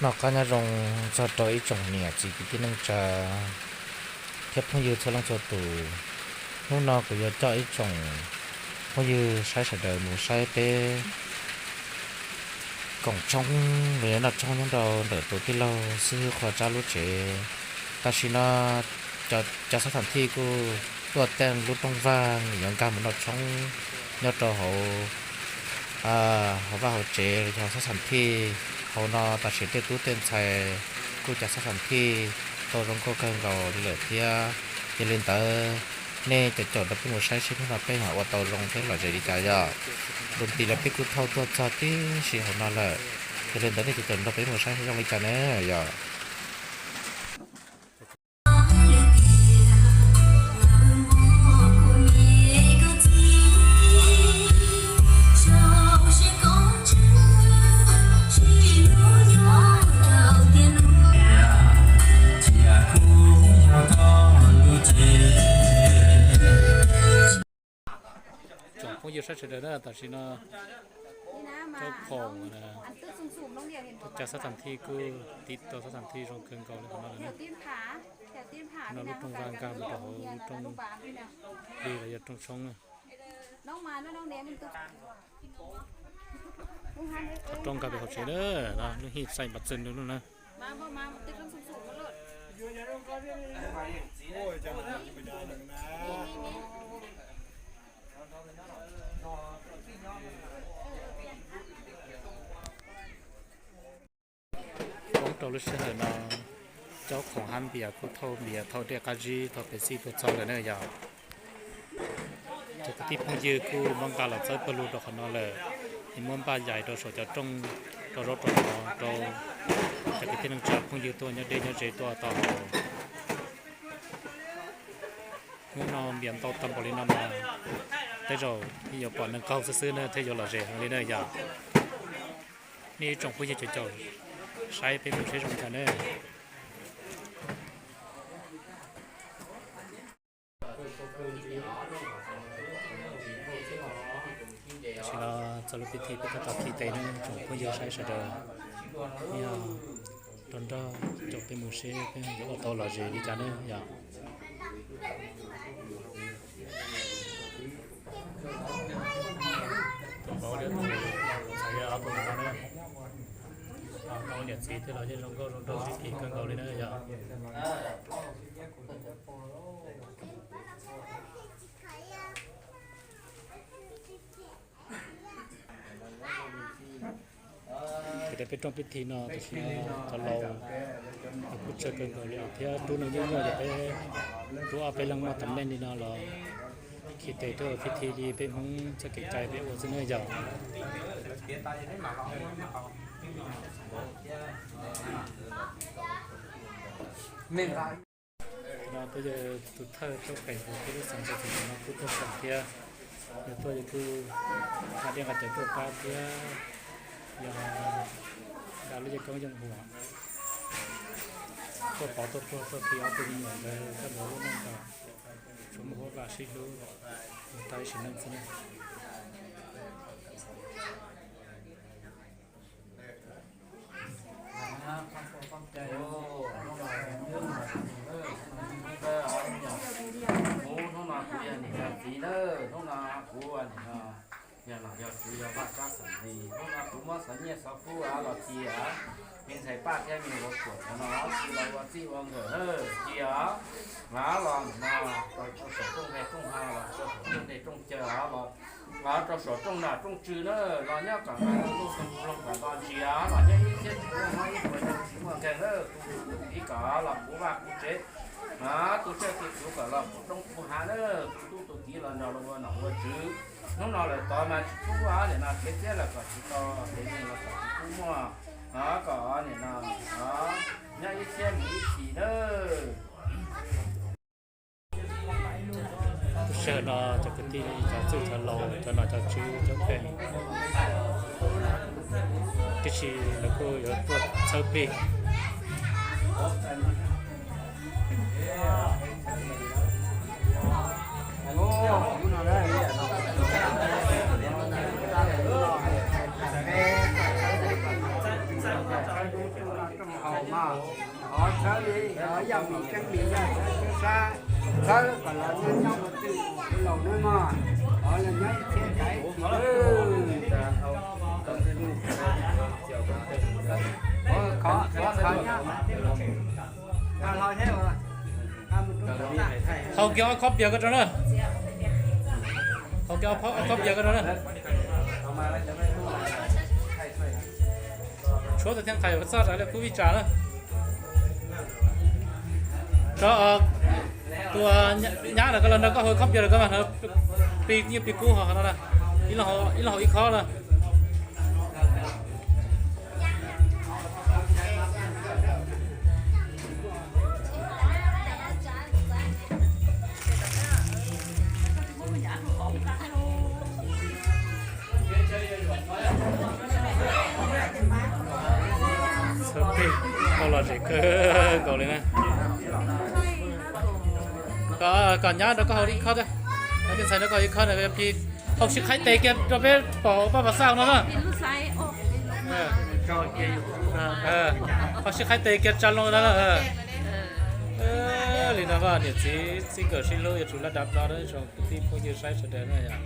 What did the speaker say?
Noj qab nyob zoo txog rau ib tsoom niam txiv kwv tij neej tsa thiab phooj ywg txhua leej txhua tus. Hnub no kuv yuav coj ib tsoom phooj ywg saib sawv daws mus saib peb koom tshoob los yog noj tshoob nyob rau ntawm tus tij laug xib hwb Qhua Tsab lub tsev. Tam sim no cov xab tham thij kuj tuaj tej lub rooj vag yuav nkag mus noj tshoob nyob rau hauv hauv vaj hauv tsev los yog xab tham thij hauv no. Tam sim tej tub tej ntxhais kuj cov xab tham thij tau zoo nkauj kawg nkaus li lawm thiab. Yog li ntawd nej caum caum nrog peb mus saib seb hnub no peb ho ua tau zoo thiab lom zem li cas yom. Ntu ntawd los peb kuj thauj tuaj txog tib si hauv no lawm. Yog li ntawd nej caum caum nrog peb mus saib seb zoo li cas na yom. Tsoom phooj ywg saib sawv daws na, tam sim no Tsob Khoom, cov xab tham thij kuj tiv tau xab tham thij zoo kawg nkaus li hauv no lawm na. No lub rooj vag nkag mus rau hauv lub rooj hli los yog rooj tshoob na. Qhov rooj nkag pem hauv tsev na, lub hij xaij npav txwg nug lub na. Poob rau lub sij hawm no, Tsob Khoom hab Npias kuj thauj npias thauj dej qab zib thauj Pepsi tuaj txog lawm na yom. Cov kwv tij phooj ywg kuj muab nqa los txawb pawg lug rau qhov no lawm, es muab npaj yais rau saum cov rooj, rau zaub rau mov rau cov kwv tij neej tsa phooj ywg tuaj nyob deb nyob ze tuaj tau haus. Hnub no npias ntau tag npaum li no mas tej zaum yuav pom neeg qaug xwb xwb na thiaj yuav lom zem heev li na yom. Nej ib tsoom phooj ywg caum caum saib peb mus seb zoo cas na. Tam sim no txog lub pib thi peb tab tom khi tes na tsoom phooj ywg saib sawv daws. Yog rau nrog caum peb mus seb peb yuav ua tau lom zem li cas na yom. Tus npauv thiab tus ntxhais yog ob tug no na, tau niam txiv thiab los yeej zoo nkauj zoo nraug sib kis kawg nkaus li na yom. Ces peb rooj pib thi no tam sim no cov laus los kuj tsawg kawg nkaus li thiab, rub neeg nyuaj nyuaj ces peb rub ob peb leeg muaj teeb meem li no los khi tes thiab ua pib thi li peb Hmoob txoj kev cai peb ua xwb na yom. No peb yog tus thawj tsob qees hauv peb lub xeev Xais Xeem no kuj tuaj koom thiab, yog tuaj yog kuj nqa dej nqa cawv tuaj pab thiab, yog nqa lub yaj koob yeej huam tuaj pov tuaj puag tuaj khi ob tug me nyuam ntawd coj mus ua lub neej kom tsuas muaj huab vam sib hlub mus tau ib sim neej xwb na. Hnub no kuv yog niam yog txiv na, hnub no kuv yog nom yog tswv yog vaj tsab xeem li, hnub no kuv muab xov nyiaj xov kub los cia me ntxhais Paj thiab me ntxhais Kuam no los cia los ua txij ua nkawm na, cia los no rau saum rooj ntej rooj hav los rau saum rooj ntej rooj caw los rau saum rooj nom rooj tswv na, los nyob kom nqaij ntuj ntuj nploog kom nto ntsia los nyob ib txhiab tsis muaj mob ib puas yog tsis muaj nkeeg na, tus tus txiv kom los puv vaj puv tsev, tus tsiaj tus txhuv kom los puv roob puv hav na, tus tub tus kiv los nrog los ua nom ua tswv. Hnub no lawm tod mas tsis pub nim no kev txiab los kom tsis tau, kev nyiaj los kom tsis pub muaj, kom nim no nyob ib txhiab mus ib txhis na. Lub sij hawm no cov kwv tij cov txwj cov laus cov nom cov tswv cov pheej tib si lawv kuj yuav tuaj txhawb plig. Qhov txhawb li, qhov yog mis tseeb mis yog txhawb txhawb sab, txhawb kom los nyob nyob ua twj laus nawb mog, qhov los nyob ib txhiab kav ib txhis. Qhov qhov qhov nyob. Haus kiag ob khob pias ko rau na. Haus kiag ob khob pias ko rau na. Tshuav tus thiaj qhais yuav txoj rau lawv kub vij tsam na. Rau tus nyab ntawd koj los nrog koj haus ib khob pias rau koj mas, plig yeej plig kub hos no na. Ib leeg haus ib khob na. Txhawb plig, koj lom zem kawg nkaus li na. Kom nyab rau koj haus ib khob thiab. Koj tus ntxhais rau koj haus ib khob na, plig haus sib qhaib tes kiag rau peb pom paj pas xaj no na. Haus sib qhaib tes kiag tsa loo na. Li no mas niam txiv txij nkawm sib hlub yuav tsum laj dav plo rau tsoom kwv tij phooj ywg saib sawv daws na yom.